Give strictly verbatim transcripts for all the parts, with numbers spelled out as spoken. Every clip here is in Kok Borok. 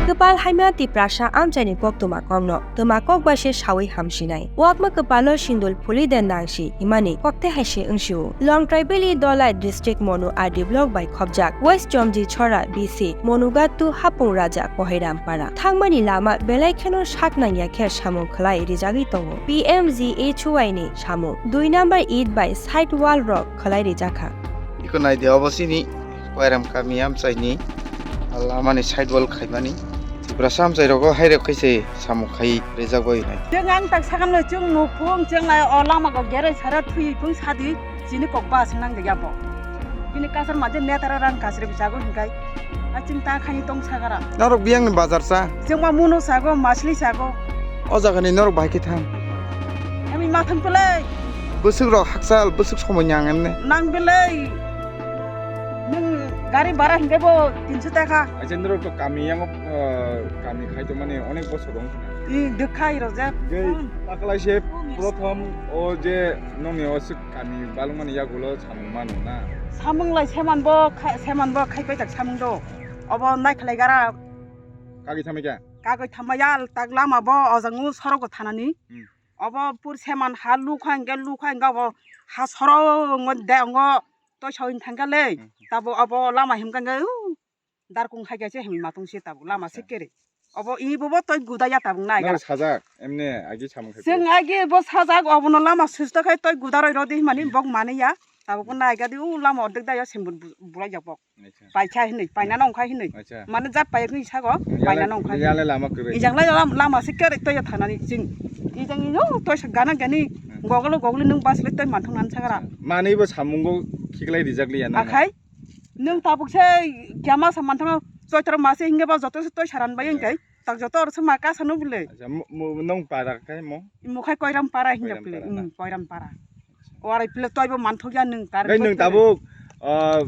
Kwpal hamya Tiprasa amchaini koktwma kokno twma kok bai se sawi hamsinai. Wakma kwpalo sindul phuli de nangsi himani kokte hai se wngsio. Longtraibili Dolai District Monu R D Block bai khopjak West Chomji Chhora B C Monugatu Hapung Raja Kohairam Para thangmani lama belai kheno sak nangya khe samung khlai rijagwi tongo. P M G H Y ni samung dui number it bai side wall rok khlai rijakha. Iko naidi obo chini Koiram kami amchaini lamani side wall khaimani. Tiprasa amchai rogo hai rok khaise samung khai rijak bai nai. Chwng ang tak sakam no chwng nuk phung chwng lai o lama go gerai sara thui phung sadi chini kok ba sing nang ya bo. Bini kasar ma je netara rang kasri bisago hinkai. A chwng ta khani tong sagara. Norok biyang ni bazar sa. Chwng ma muno sago masli sago. O jaga ni norok bai khe thang. Ami matham pelai. Bwswk rok hakchal bwswk somoi nyang emne. Nang belai. Nwng gari bara hinke bo tinso taka. Acha norok to kami yango, ah, kami khai to mani onek bosor wng khna. I dekha i rojak. Gei takalai se prothom o je nongni o sik kami balung mani yagulo samung manu na. Samung lai seman bo kha-, seman bo khai pai tak samung do. Obo nai khalai gara. Kagi thamai kya? Kagoi thamai ya tak lama bo ojang u sorok thanani. Hmm. Obo pur seman ha lukha hinke lukha hinke obo ha sorok ngo de ngo. Toi sawin thangkha le, hmm, hmm, tabo abo lama himkha hwnkhe, uh, darkung hai kaisa himma tongse tabo lama, acha, se kere. Obo i bobo toi guda ya tabuk nai. Nang sajak, emne agi samung khai. Chwng agi bo sajak, obono lama susto khai toi guda roi rodi himani, hmm, bok mani ya. Tabuk, hmm, nai gadi u lama ordek da ya sembur bu-, bulai jak bok. Acha. Paikha hinui, paina nong khai hinui. Acha. Mane jat paikha hinui sago, yale, paina nong khai. Yale lama kwrwi. Ijang lai lam-, lama se kere toi ya thanani chwng. Ijang ino toi sa gana gani, hmm, gogolo gogoli nung bas le toi manthong nan sagara. Manwi bo samungo khiklai rijak liya nang. Akhai? Nwng tabuk se kema sa manthang choitro mase hinge ba joto se toi saran bai, acha, wngkai. Tak joto oro se ma ka sanu bole. Acha, mo, mo, nong para kai mo? Mo khai Koiram para hinga Koiram pele. Para na? Hmm, Koiram para. Warai pele toi bo manthok ya nwng tar. Gai nwng tabuk, ah,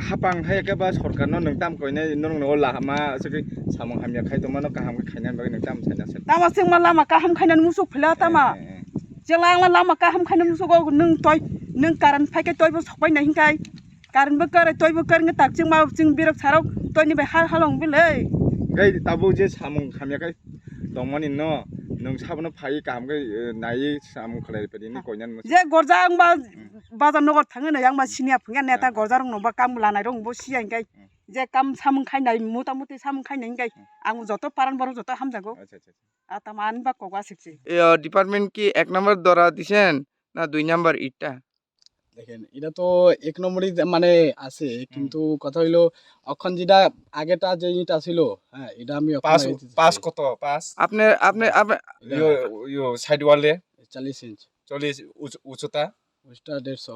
hapang hai ke ba sorkar no nwng tam koine nwng no lama se samung hamya khai tongma no kaham khe khaina bagwi nwng tam sai na se. Tama sing ma lama kaham khaina musuk pele tama. Eh, eh, eh. Jela ang lama kaham khaina musuk o nwng toi nwng karan phai ke toi bo sok pai na hinkai. Karan bo kar, toi bo kar nge tak ching ma ching birok sarok toi ni bai hal halong bile. Gai tabuk je samung hamya kai tongmani no, nwng sabono phai kaham kai, eh, nai samung khlai padi ni koinan mo. Je gorja ang ba, hmm, bazar nogor thangwi nai ang ba siniya phungya neta, ah, gorja rok no ba kam lanai rok bo siya hinkai. Hmm. Je kam samung khainai mota moti samung khainai hinkai. Hmm. Ang joto paran borok joto hamjago. Acha, acha, acha. A tama ani ba kok asik si. Yo, department ki ek number dora disen na dui number itta? দেখেন, এটা তো এক নম্বরই দে-, মানে আছে, হুম। কিন্তু কথা হইলো, অখন যেটা আগেটা যে ইট আছিল, হ্যাঁ, এটা আমি অখন পাঁচ, এই যে পাঁচ কত? পাঁচ? আপনার, আপনার, আপনার ইয়ো, ইয়ো, সাইড ওয়ালে? চল্লিশ ইঞ্চ। চল্লিশ উচ-, উচ্চতা? ওইটা দেড়শো।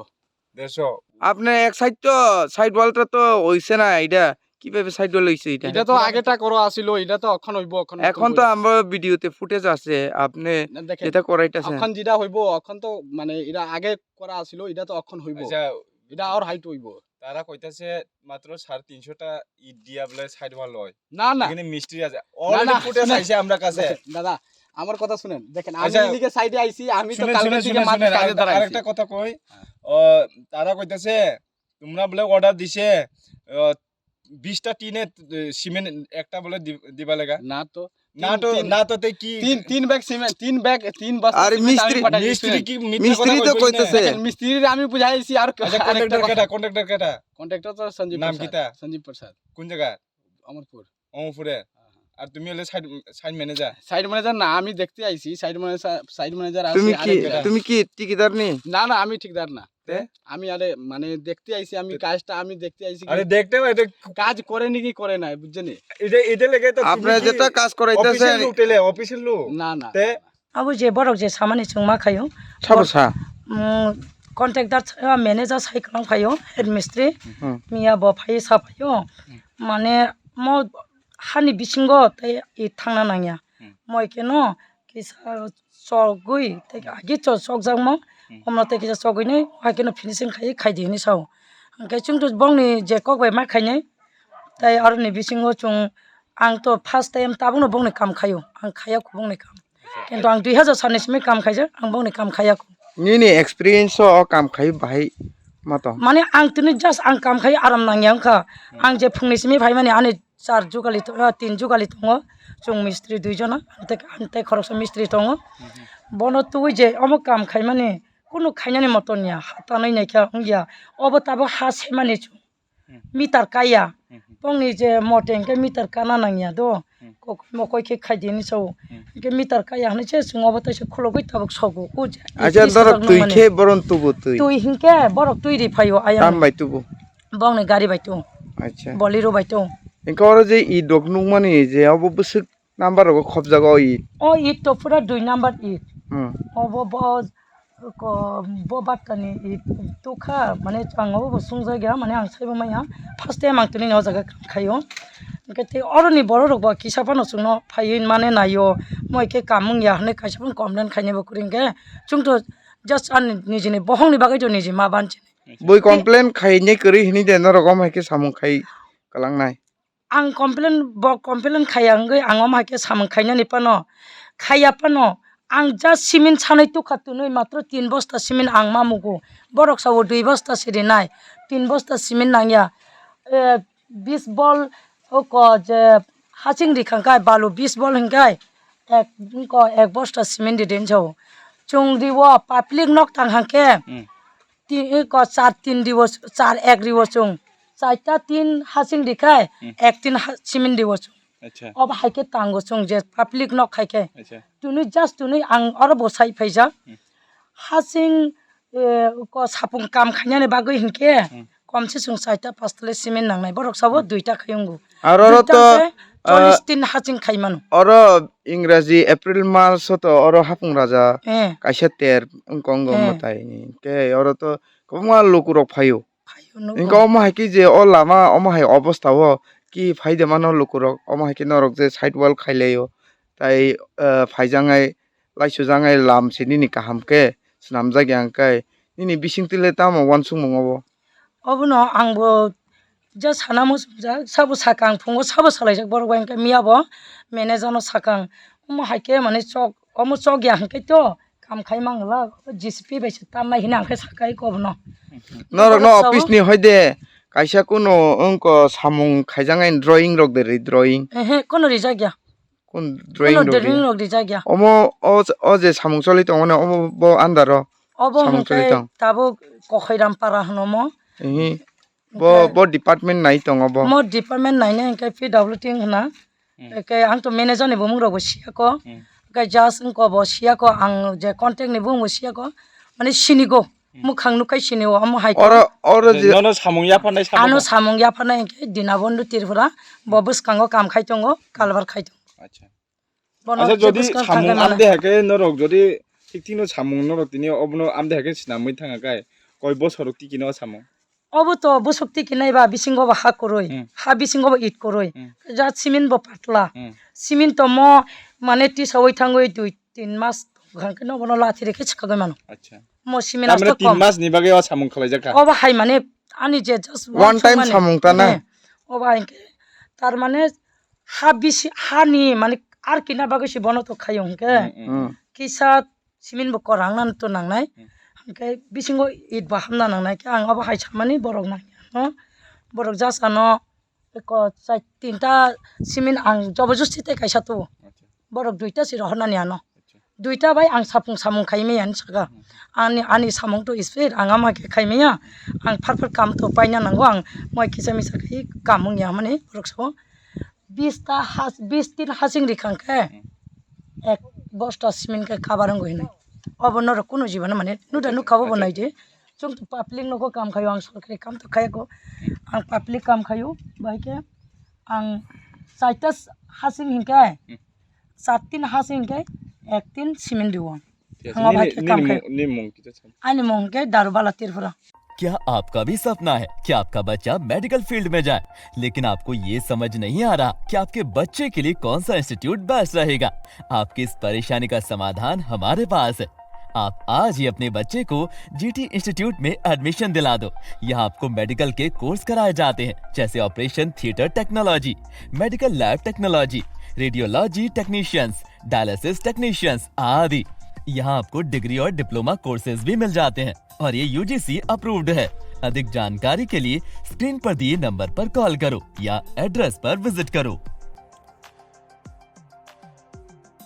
দেড়শো। আপনার এক সাইড তো, সাইড ওয়ালটা তো হইছে না, এটা কিভাবে সাইড ওয়াল হইছে এটা? এটা তো আগেটা করা আছিল, এটা তো অখন হইব, অখন নতুন এখন তো করে। আমরা ভিডিওতে ফুটেজ আছে, আপনি না, দেখেন, যেটা করাইতেছেন। অখন যেটা হইব, অখন তো মানে এটা আগে করা আছিল, এটা তো অখন হইব। আচ্ছা। এটা আর হাইট হইব। তারা কইতাছে মাত্র সাড়ে তিনশোটা ইট দিয়া বলে সাইড ওয়াল হয়। না, না। এখানে মিস্ত্রি আছে। না, already না, ফুটেজ শুনেন। আইছে আমার কাছে। দেখেন, দাদা, আমার কথা শুনেন। দেখেন, আমি আচ্ছা, এদিকে সাইডে আইছি, আমি তো শুনেন, কালকে শুনেন, থেকে শুনেন, মাত্র শুনেন। কাজে আরেকটা, দাঁড়াইছি। আরেকটা কথা কই। ও, তারা কইতাছে, তোমরা বলে অর্ডার দিছে, ও, বিশটা টিনে, এ, সিমেন্ট একটা বলে দি-, দিবা লাগা। না তো। না তিন, তো, তিন, না তো তে কি? তিন, তিন ব্যাগ সিমেন্ট, তিন ব্যাগ, তিন বস্তা আরে সিমেন্ট আমি মিস্ত্রি, পাঠাই দিছি। মিস্ত্রি কি মিথ্যা কথা মিস্ত্রি তো কইবি না? কইতেছে। দেখেন, মিস্ত্রির আমি বুঝাইছি আর আচ্ছা, আরেকটা কন্ট্রাক্টর কথা। কেটা? কন্ট্রাক্টর কেটা? কন্ট্রাক্টর তো সঞ্জীব নাম প্রসাদ। কিতা? সঞ্জীব প্রসাদ। কোন জায়গা? অমরপুর। অমরপুরে? হ্যাঁ, হ্যাঁ। আর তুমি হলে site, site manager? Site manager না, আমি দেখতে আইছি। সাইট ম্যানেজার, সাইট ম্যানেজার আছে তুমি কি, আরেকটা। তুমি কি ঠিকাদার নি? না, না, আমি ঠিকাদার না। তে? আমি আরে মানে দেখতে আইছি, আমি তে? কাজটা আমি দেখতে আইছি কি আরে দেখতে ভাই, এটা কাজ করে নাকি করে না, বুঝছেন? এটা, এটা লেগে তো তুমি আপনারা কি যেটা কাজ করাইতেছেন অফিসিয়াল লোক, তাহলে অফিসিয়াল লোক? না, না। তে? Abo je borok je samani chwngma khaio. Sabo sa? Mm, contractor, ah, manager sai kwlwng phaio, head mistri. Hmm. Miya bo phai sa phaio. Hmm. Mane mo hani bisingo tei i thangna nangya. Hmm. Moi keno kisa chogwi, tei agi cho-, chokjakmo, hmm, omno tei kisa chogwini, hai keno finishing khai, khai di hinwi sao. Hwnkhe chwngno bongni je kok bai ma khainai, tei aroni bisingo chwng, ang to first time tabukno bongni kam khaio, ang khaya kubungni kam. Kintu ang dui hazar salni simi kam khaijak, ang bongni kam khaya ku. Nini experience o kam khai bahai ma tong? Mane ang tini just ang kam khai aram nangya wngkha. Hmm. Ang je phungni simi phaimani ani char jugali to-, ah, tin jugali tongo. Chwng mistri dui jona, ang tei, ang tei khoroksa mistri tongo. Bono tubui je omo kam khaimani kunu khainani moton ya, ha tanwi naikha wngya. Obo tabuk ha semani chwng. Hmm. Meter kaya. Hmm. Tongni je mote hwnkhe meter kana nangya do. Hmm. Kok mokoi khe khaidi hinwi sao. Hmm. Hwnkhe meter kaya hinwi se chwng obo teisa khulogwi tabuk sogo. O je Acha, isi dorok sak twi nangmani. Khe boron tubu twi. Twi hwnkhe borok twi ri phaio ayang. Tam bai tubu. Bongni gari bai tung. Acha. Bolero bai tung. Hwnkhe oro je i dok nukmani je obo bwswk number rogo khopjago i. O it to pura dui number it. Hmm. Obo bo ko, bo battani it tukha, mane ang obo bo sungjakya, mane ang saibo maya. First time ang tini o jaga khaio. Hwnkhe tei oroni borok rok bo kisa phano chwngno phaiwi mane naio. Moi khe kamung ya hwnwi kaisa phano complain khainai bo kwrwi hwnkhe. Chwng to just ani nijini bohongni bagwi to niji ma banchini. Bui complain khainai kwrwi hwnwi de norok omo hai khe samung khai kwlangnai. Ang complain, bo complain khaiya wngwi ang omo hai khe samung khainani phano, khaiya phano, ang just simin sanwi tukha tunwi matro tin bosta simin ang ma mugo, borok sabo dui bosta se rinai, tin bosta simin nangya, eh, bis bol oko je haching rikhang kai balu bis bol hingkai ek, wngko ek bosta simin ridi hinwi sao. Chwng riwo public nok tang hangkhe, Hmm. Ti-, iko char tin riwo, char ek riwo chwng. Chaita tin haching rikhai, Hmm. Ek tin ha-, simin riwo chwng. Acha. Obo hai khe tango chwng je public nok khai khe. Acha. Tunui just tunui ang oro bo sai phaijak. Hmm. Haching, eh, ko sapung kam khainani bagwi hinkhe Hmm. komse chwng chaita pasta le simin nangnai. Borok sabo Hmm. duita khai wngo. Aro oro Duita to, hwnkhe chollish ah, tin haching khai mano. Oro Ingraji April March o to oro hapung raja Eh. kaisa ter wngkong go Eh. mwtai ni. Khe oro to kwbangma lukurok phaio. Phaio nugo. Wngkha omo hai khe je o lama omo hai obostha o ki phaide mano lukurok, omo hai khe norok je side wall khailaio. Tai, eh, phaijaknai, laisojaknai lam se nini kaham khe swnamjakya hwnkhe nini bisingtwi le tamo uansukmung obo? Obono angbo je sana muchungjak, sabo sakang phungo sabo salaijak borok bai hwnkhe miya bo manager no sakang. Omo hai khe mane chok, omo chok ya hwnkhe to kam khai mangla, J C B bai se tamnai hwnwi ang khe sakai kobono. Norok no Borok sao- office ni hoide kaisa kuno wngko samung khaijaknai drawing rok de ri drawing. Ehe, kono rijak ya. Kun Kono drawing rok drawing ri. Rok rijak ya. Omo o, o je samung choli tongo ne omo bo andaro Obo samung choli hwnkhe tong. Tabuk Kokhairam para hwno mo. Ehe. Bo, Hwnkhe bo department nai tongo bo. Mo department nainai hwnkhe P W D hwna. Hmm. Hwnkhe ang to manager ni bumung rok bo siya ko. Hmm. Hwnkhe just wngko bo siya ko, ang je contact ni bumung bo siya ko. Mane sini go. Hmm. Mukhang nukai sini o, omo hai ko. Oro, oro je nono samung yapharnai sabo Ano ko? Samung yapharnai hwnkhe Dinabondhu Tripura, bo bwskango kam khai tongo, kalbar khai tongo. Acha. Bono Acha, je jodi bwskang samung thangwi mano. Amde hake norok jodi thik thikno samung norok tini obono amde hake swnamwi thanga kai, koi bosor rok tikino o samung? Obo to bwswk tikinai ba bisingo bo ha kwrwi, Hmm. Ha bisingo bo it kwrwi. Hmm. Jat simin bo patla. Hmm. Simin to mo mane tisawi thangwi dui tin mas hwnkhe no bono lathi rikhe swkagwi mano. Acha. Mo simin Tamani asto tin kom. Mas ni bagwi o samung khwlaijak kha? Obo hai mane ani je just One time samung ta na? Eh, obo hai khe tar mane ha bisi, hani mane ar kina bagwi se bono to khayo hwnkhe. Hmm, hmm. Hmm. Kisa simin bo kwrang nang to nangnai. Hmm. Hwnkhe bisingo it bo hamna nangnai khe ang obo hai samani borok nang no. Borok jasa no eko chai tinta simin ang jobojosti tei kaisa tubu. Acha. Borok duita si rohornani ano. Acha. Duita bai ang sapung samung khai maya hinwi saka. Hmm. Ani, ani samung to speed ang ama khe khai maya. Ang phar phar kam to paina nango ang moi kisa misa khai kam wngya mani borok sabo. Bis ta has, bis tin hasing rikhang khe Hmm. Ek bosta simin khe kabar wngwi hinwi. Obo norok kunu jibano mane nuda Acha, nukha bo acha. Naidi. Chwng to public nogo kam khayo, ang sorkari kam to khayako. Hmm. Ang public kam khayo, bai khe ang chaita hasing hinkhe Hmm. Char tin hasing hinkhe ek tin simin rio. Yes, Ang obo nini, hai khe nini kam khai. Mung, nini mung kisa sa. Ani mung khe Darubala Tripura. क्या आपका भी सपना है कि आपका बच्चा medical field में जाए, लेकिन आपको ये समझ नहीं आ रहा कि आपके बच्चे के लिए कौन सा इंस्टीट्यूट बेस्ट रहेगा? आपकी इस परेशानी का समाधान हमारे पास है। आप आज ही अपने बच्चे को जीटी इंस्टीट्यूट में एडमिशन दिला दो। यहाँ आपको मेडिकल के कोर्स कराए जाते हैं, जैसे operation theatre technology, medical lab technology, radiology technicians, dialysis technicians आदि। यहाँ आपको डिग्री और डिप्लोमा कोर्सेज भी मिल जाते हैं और ये यूजीसी अप्रूव्ड है। अधिक जानकारी के लिए स्क्रीन पर दिए नंबर पर कॉल करो या एड्रेस पर विजिट करो।